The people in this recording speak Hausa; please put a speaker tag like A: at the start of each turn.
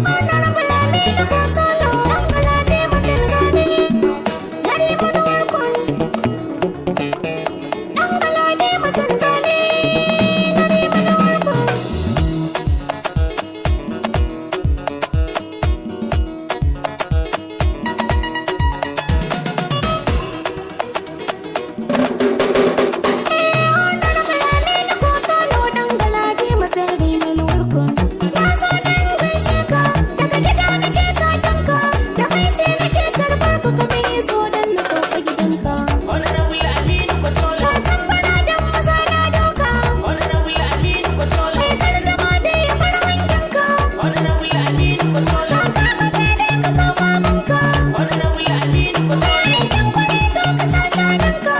A: Honorable Aminu Kotolo, ɗan Galade mutum gani, gari manuwar kun. Ɗan Galade mutum gani, gari manuwar kun. Honorable Aminu Kotolo, ɗan Galade mutum manuwar kun. Na zo don gaishe ka, daga gida nake takenka, da baiti nake tarbar ka, ka bi so don na sauka gidanka.
B: Honorable Aminu Kotolo.
A: Ka tambara don maza na doka,
B: Honorable Aminu Kotolo.
A: Kai gardama dai ya bar hangenka.
B: Honorable Aminu Kotolo.
A: Taka mace dai ka sau babanka.
B: Honorable Aminu Kotolo.
A: Aikin kwarai to ka sha shanunka.